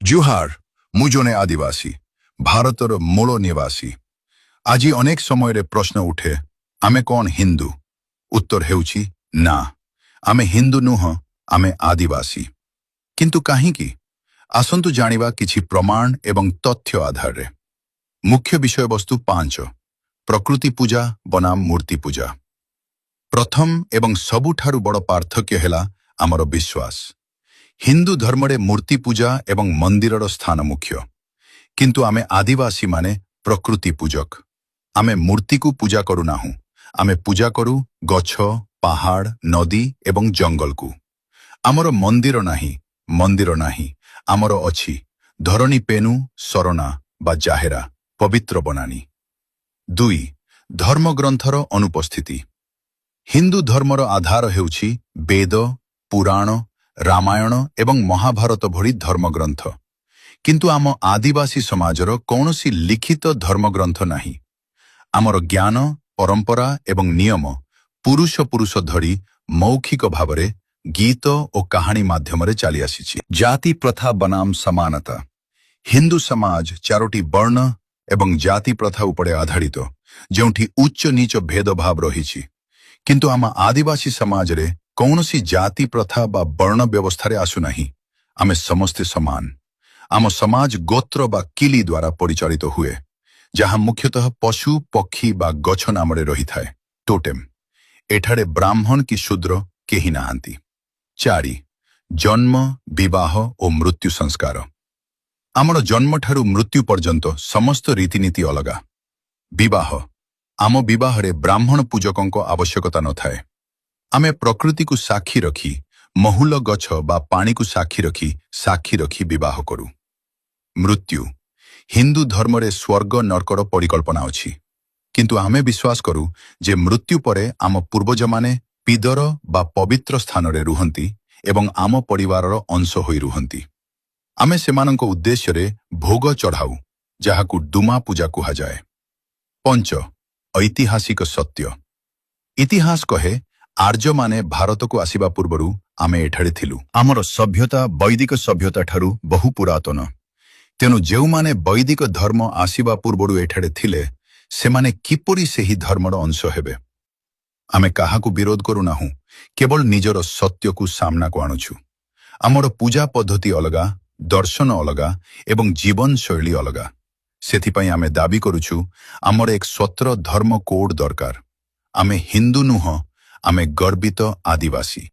ଜୁହାର। ମୁଁ ଜଣେ ଆଦିବାସୀ, ଭାରତର ମୂଳ ନିବାସୀ। ଆଜି ଅନେକ ସମୟରେ ପ୍ରଶ୍ନ ଉଠେ, ଆମେ କଣ ହିନ୍ଦୁ? ଉତ୍ତର ହେଉଛି ନା, ଆମେ ହିନ୍ଦୁ ନୁହଁ, ଆମେ ଆଦିବାସୀ। କିନ୍ତୁ କାହିଁକି? ଆସନ୍ତୁ ଜାଣିବା କିଛି ପ୍ରମାଣ ଏବଂ ତଥ୍ୟ ଆଧାରରେ। ମୁଖ୍ୟ ବିଷୟବସ୍ତୁ 5, ପ୍ରକୃତି ପୂଜା ବନାମ ମୂର୍ତ୍ତି ପୂଜା। ପ୍ରଥମ ଏବଂ ସବୁଠାରୁ ବଡ଼ ପାର୍ଥକ୍ୟ ହେଲା ଆମର ବିଶ୍ୱାସ। ହିନ୍ଦୁ ଧର୍ମରେ ମୂର୍ତ୍ତି ପୂଜା ଏବଂ ମନ୍ଦିରର ସ୍ଥାନ ମୁଖ୍ୟ। କିନ୍ତୁ ଆମେ ଆଦିବାସୀମାନେ ପ୍ରକୃତି ପୂଜକ। ଆମେ ମୂର୍ତ୍ତିକୁ ପୂଜା କରୁନାହୁଁ। ଆମେ ପୂଜା କରୁ ଗଛ, ପାହାଡ଼, ନଦୀ ଏବଂ ଜଙ୍ଗଲକୁ। ଆମର ମନ୍ଦିର ନାହିଁ, ମନ୍ଦିର ନାହିଁ। ଆମର ଅଛି ଧରଣୀ ପେନୁ ସରନା ବା ଜାହେରା, ପବିତ୍ର ବନାନୀ। 2, ଧର୍ମଗ୍ରନ୍ଥର ଅନୁପସ୍ଥିତି। ହିନ୍ଦୁ ଧର୍ମର ଆଧାର ହେଉଛି ବେଦ, ପୁରାଣ, ରାମାୟଣ ଏବଂ ମହାଭାରତ ଭଳି ଧର୍ମଗ୍ରନ୍ଥ। କିନ୍ତୁ ଆମ ଆଦିବାସୀ ସମାଜର କୌଣସି ଲିଖିତ ଧର୍ମଗ୍ରନ୍ଥ ନାହିଁ। ଆମର ଜ୍ଞାନ, ପରମ୍ପରା ଏବଂ ନିୟମ ପୁରୁଷ ପୁରୁଷ ଧରି ମୌଖିକ ଭାବରେ ଗୀତ ଓ କାହାଣୀ ମାଧ୍ୟମରେ ଚାଲିଆସିଛି। ଜାତି ପ୍ରଥା ବନାମ ସମାନତା। ହିନ୍ଦୁ ସମାଜ ଚାରୋଟି ବର୍ଣ୍ଣ ଏବଂ ଜାତି ପ୍ରଥା ଉପରେ ଆଧାରିତ, ଯେଉଁଠି ଉଚ୍ଚ ନୀଚ ଭେଦଭାବ ରହିଛି। କିନ୍ତୁ ଆମ ଆଦିବାସୀ ସମାଜରେ କୌଣସି ଜାତି ପ୍ରଥା ବା ବର୍ଣ୍ଣ ବ୍ୟବସ୍ଥାରେ ଆସୁନାହିଁ। ଆମେ ସମସ୍ତେ ସମାନ। ଆମ ସମାଜ ଗୋତ୍ର ବା କିଲି ଦ୍ୱାରା ପରିଚାଳିତ ହୁଏ, ଯାହା ମୁଖ୍ୟତଃ ପଶୁ, ପକ୍ଷୀ ବା ଗଛ ନାମରେ ରହିଥାଏ, ଟୋଟେମ୍। ଏଠାରେ ବ୍ରାହ୍ମଣ କି ଶୂଦ୍ର କେହି ନାହାନ୍ତି। 4, ଜନ୍ମ, ବିବାହ ଓ ମୃତ୍ୟୁ ସଂସ୍କାର। ଆମର ଜନ୍ମଠାରୁ ମୃତ୍ୟୁ ପର୍ଯ୍ୟନ୍ତ ସମସ୍ତ ରୀତିନୀତି ଅଲଗା। ବିବାହ: ଆମ ବିବାହରେ ବ୍ରାହ୍ମଣ ପୂଜକଙ୍କ ଆବଶ୍ୟକତା ନଥାଏ। ଆମେ ପ୍ରକୃତିକୁ ସାକ୍ଷୀ ରଖି, ମହୁଲ ଗଛ ବା ପାଣିକୁ ସାକ୍ଷୀ ରଖି ବିବାହ କରୁ। ମୃତ୍ୟୁ: ହିନ୍ଦୁ ଧର୍ମରେ ସ୍ୱର୍ଗ ନର୍କର ପରିକଳ୍ପନା ଅଛି। କିନ୍ତୁ ଆମେ ବିଶ୍ୱାସ କରୁ ଯେ ମୃତ୍ୟୁ ପରେ ଆମ ପୂର୍ବଜମାନେ ପିଦର ବା ପବିତ୍ର ସ୍ଥାନରେ ରୁହନ୍ତି ଏବଂ ଆମ ପରିବାରର ଅଂଶ ହୋଇ ରୁହନ୍ତି। ଆମେ ସେମାନଙ୍କ ଉଦ୍ଦେଶ୍ୟରେ ଭୋଗ ଚଢ଼ାଉ, ଯାହାକୁ ଡୁମା ପୂଜା କୁହାଯାଏ। 5, ଐତିହାସିକ ସତ୍ୟ। ଇତିହାସ କହେ, ଆର୍ଯ୍ୟମାନେ ଭାରତକୁ ଆସିବା ପୂର୍ବରୁ ଆମେ ଏଠାରେ ଥିଲୁ। ଆମର ସଭ୍ୟତା ବୈଦିକ ସଭ୍ୟତା ଠାରୁ ବହୁ ପୁରାତନ। ତେଣୁ ଯେଉଁମାନେ ବୈଦିକ ଧର୍ମ ଆସିବା ପୂର୍ବରୁ ଏଠାରେ ଥିଲେ, ସେମାନେ କିପରି ସେହି ଧର୍ମର ଅଂଶ ହେବେ? ଆମେ କାହାକୁ ବିରୋଧ କରୁନାହୁଁ, କେବଳ ନିଜର ସତ୍ୟକୁ ସାମ୍ନାକୁ ଆଣୁଛୁ। ଆମର ପୂଜା ପଦ୍ଧତି ଅଲଗା, ଦର୍ଶନ ଅଲଗା ଏବଂ ଜୀବନଶୈଳୀ ଅଲଗା। ସେଥିପାଇଁ ଆମେ ଦାବି କରୁଛୁ, ଆମର ଏକ ସ୍ୱତନ୍ତ୍ର ଧର୍ମ କୋଡ୍ ଦରକାର। ଆମେ ହିନ୍ଦୁ ନୁହଁ, ଆମେ ଗର୍ବିତ ଆଦିବାସୀ।